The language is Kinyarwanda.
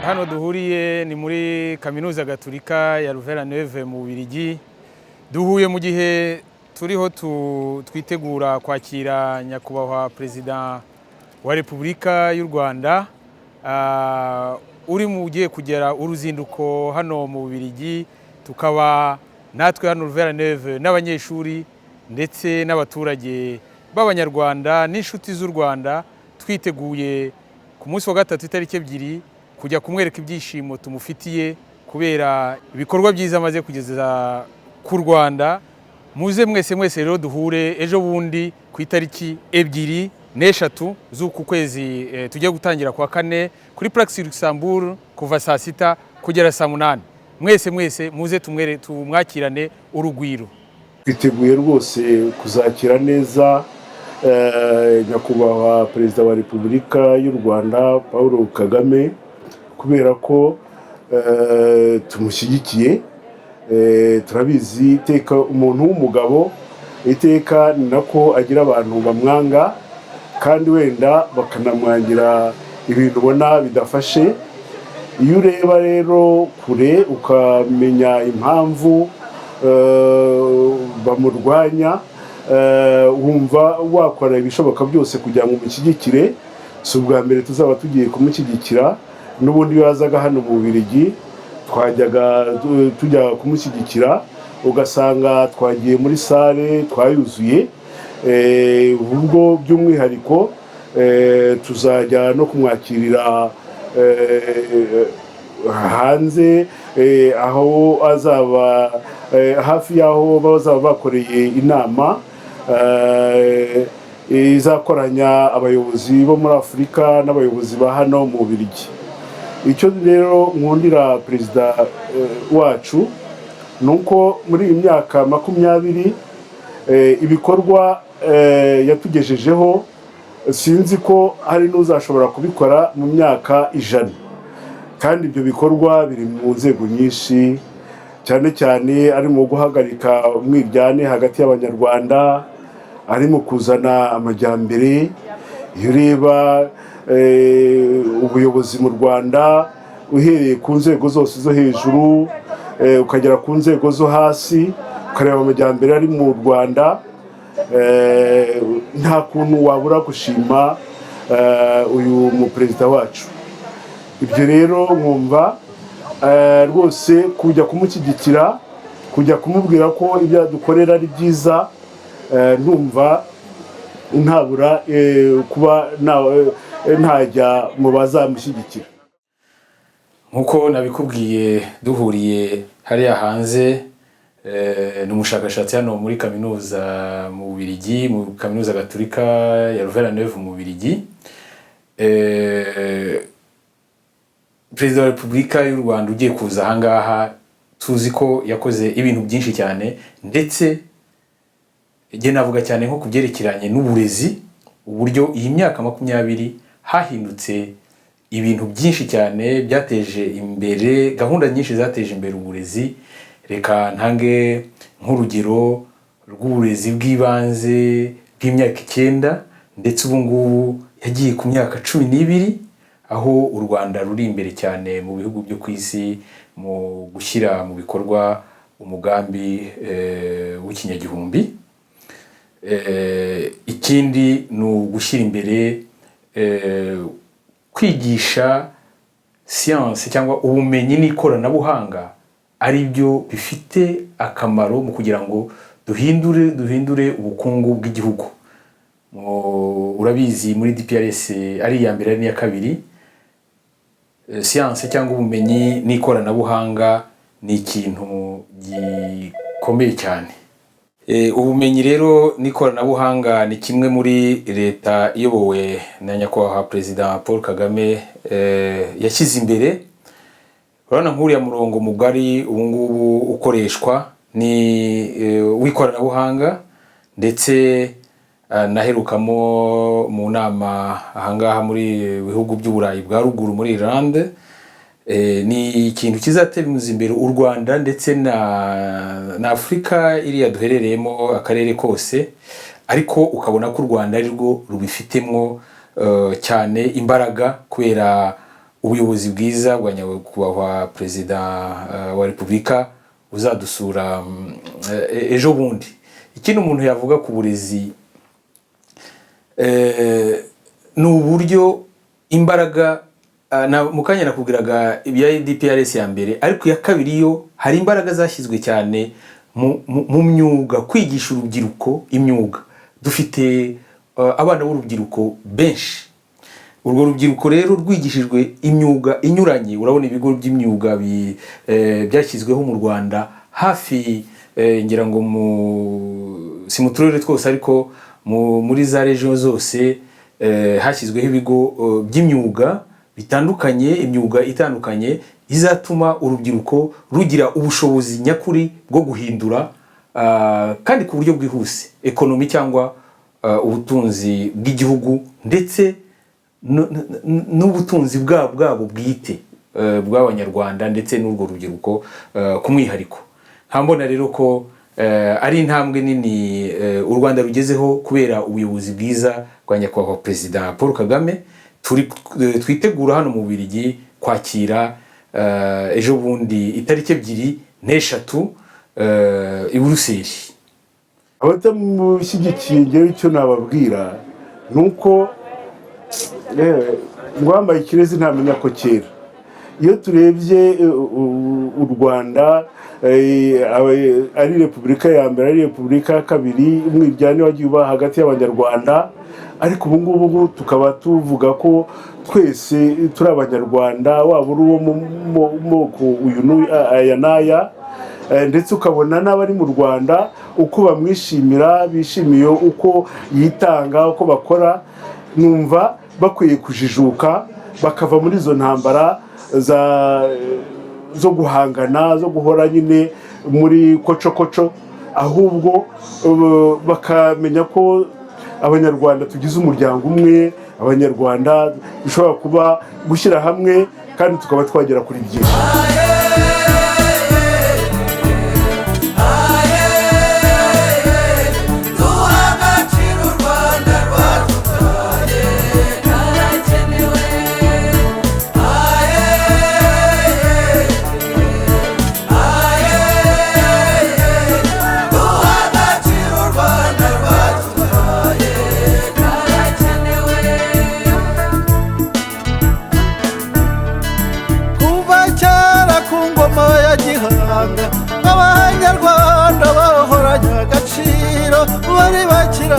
Hano duhuriye ni muri Kaminuza Gatulika ya Louvain-la-Neuve mu Bubiligi. Duhuye mu gihe turiho twitegura kwakira Nyakubahwa Perezida wa Repubulika y'u Rwanda, uri mu ugiye kugera uruzinduko hano mu Bubiligi. Tukaba natwe hano Louvain-la-Neuve n'abanyeshuri ndetse n'abaturage b'Abanyarwanda n'inshuti z'u Rwanda twiteguye ku munsi wa gatatu itariki 2 kujya kumwereka ibyishimo tumufitiye kubera ibikorwa byiza amaze kugeza ku Rwanda. Muze mwese mwese rero duhure ejo bundi ku itariki 2 n'3 z'uku kwezi tugiye gutangira kwa kane kuri Place Luxembourg kuva saa 6 kugera saa 8. Mwese mwese muze tumwere tumwakirane urugwiro. Twiteguye rwose kuzakira neza Nyakubahwa Perezida wa Repubulika y'u Rwanda Paul Kagame, kubera ko tumushyigikiye. Turabizi iteka umuntu w'umugabo iteka ni nako agira abantu bamwanga, kandi wenda bakanamwangira ibintu ubona bidafashe. Iyo ureba rero kure ukamenya impamvu bamurwanya, wumva wakora ibishoboka byose kugira ngo umushyigikire. Si ubwa mbere tuzaba tugiye kumushyigikira, n'ubundi iyo yazaga hano mu Bubiligi twajyaga tujya kumushyigikira, ugasanga twagiye muri salle twayuzuye. Ubwo by'umwihariko tuzajya no kumwakirira hanze, aho azaba hafi y'aho bazaba bakoreye inama izakoranya abayobozi bo muri Afurika n'abayobozi ba hano mu Bubiligi. Icyo rero nkundira perezida wacu ni uko muri iyi myaka 20 ibikorwa yatugejejeho, sinzi ko hari n'uzashobora kubikora mu myaka 100. Kandi ibyo bikorwa biri mu nzego nyinshi, cyane cyane ari mu guhagarika umwiryane hagati y'Abanyarwanda, ari mu kuzana amajyambere. Iyo ureba ubuyobozi mu Rwanda, uhereye ku nzego zose zo hejuru ukagera ku nzego zo hasi, ukareba amajyambere ari mu Rwanda, nta kuntu wabura gushima uyu muperezida wacu. Ibyo rero nkumva rwose kujya kumushyigikira, kujya kumubwira ko ibyo adukorera ari byiza, ndumva ntabura kuba ntajya mu bazamushyigikira. Nk'uko nabikubwiye duhuriye hariya hanze, ni umushakashatsi hano muri kaminuza mu Bubiligi, mu Kaminuza Gatulika ya Louvain-la-Neuve mu Bubiligi. Perezida wa Repubulika y'u Rwanda ugiye kuza ahangaha, tuzi ko yakoze ibintu byinshi cyane, ndetse njye navuga cyane nko ku byerekeranye n'uburezi, uburyo iyi myaka 20 hahindutse ibintu byinshi cyane byateje imbere, gahunda nyinshi zateje imbere uburezi. Reka ntange nk'urugero rw'uburezi bw'ibanze bw'imyaka 9, ndetse ubu ngubu yagiye ku myaka 12, aho u Rwanda ruri imbere cyane mu bihugu byo ku isi mu gushyira mu bikorwa umugambi w'ikinyagihumbi. Ikindi ni ugushyira imbere kwigisha siyansi cyangwa ubumenyi n'ikoranabuhanga, ari byo bifite akamaro mu kugira ngo duhindure ubukungu bw'igihugu. Urabizi muri DPRS, ari iya mbere ari n'iya kabiri, siyansi cyangwa ubumenyi n'ikoranabuhanga ni ikintu gikomeye cyane. Ubumenyi rero n'ikoranabuhanga ni kimwe muri leta iyobowe na Nyakubahwa Perezida Paul Kagame yashyize imbere. Urabona nk'uriya murongo mugari ubu ngubu ukoreshwa ni w'ikoranabuhanga, ndetse naherukamo mu nama ahangaha muri bihugu by'Uburayi bwa ruguru, muri Irlande. Ni ikintu kizateza imbere u Rwanda ndetse na Afurika iriya duherereyemo, akarere kose, ariko ukabona ko u Rwanda ari rwo rubifitemwo cyane imbaraga kubera ubuyobozi bwiza bwa nyakubahwa Perezida wa Repubulika uzadusura ejo bundi. Ikindi umuntu yavuga ku burezi ni uburyo imbaraga, mu kanya nakubwiraga ibya DPRS ya mbere, ariko iya kabiri yo hari imbaraga zashyizwe cyane mu myuga, kwigisha urubyiruko imyuga. Dufite abana b'urubyiruko benshi. Urwo rubyiruko rero rwigishijwe imyuga inyuranye. Urabona ibigo by'imyuga byashyizweho mu Rwanda hafi, ngira ngo si mu turere twose, ariko muri za region zose hashyizweho ibigo by'imyuga bitandukanye, imyuga itandukanye izatuma urubyiruko rugira ubushobozi nyakuri bwo guhindura, kandi ku buryo bwihuse, économie cyangwa ubutunzi bw'igihugu, ndetse n'ubutunzi bwabo bwite, bw'Abanyarwanda ndetse n'urwo rubyiruko ku mwihariko. Nkambona rero ko ari intambwe nini u Rwanda rugezeho kubera ubuyobozi bwiza bwa nyakubahwa Perezida Paul Kagame. Turi twitegura hano mu Bubiligi kwakira ejo bundi itariki 2 n'3 i Buruseli. Abatamushyigikiye, ngewe icyo nababwira ni uko ngo wambaye ikirezi ntamenya ko kera. Iyo turebye u Rwanda, ari Repubulika ya mbere, ari Repubulika ya kabiri, umwiryane wagiye uba hagati y'Abanyarwanda, ariko ubu ngubu tukaba tuvuga ko twese turi Abanyarwanda, waba uri uwo mu moko uyu n'uyu, aya n'aya, ndetse ukabona n'abari mu Rwanda uko bamwishimira, bishimiye uko yitanga, uko bakora, numva bakwiye kujijuka bakava muri izo ntambara zo guhangana, zo guhora nyine muri koco koco, ahubwo bakamenya ko Abanyarwanda tugize umuryango umwe, Abanyarwanda dushobora kuba gushyira hamwe kandi tukaba twagera kuri byinshi. Duha agaciro u Rwanda rwatubyaye, karakenewe. Aye, aye, duha agaciro u Rwanda rwatubyaye, karakenewe. Kuva kera ku ngoma ya Gihanga, Abanyarwanda bahoranye agaciro, bari bakiri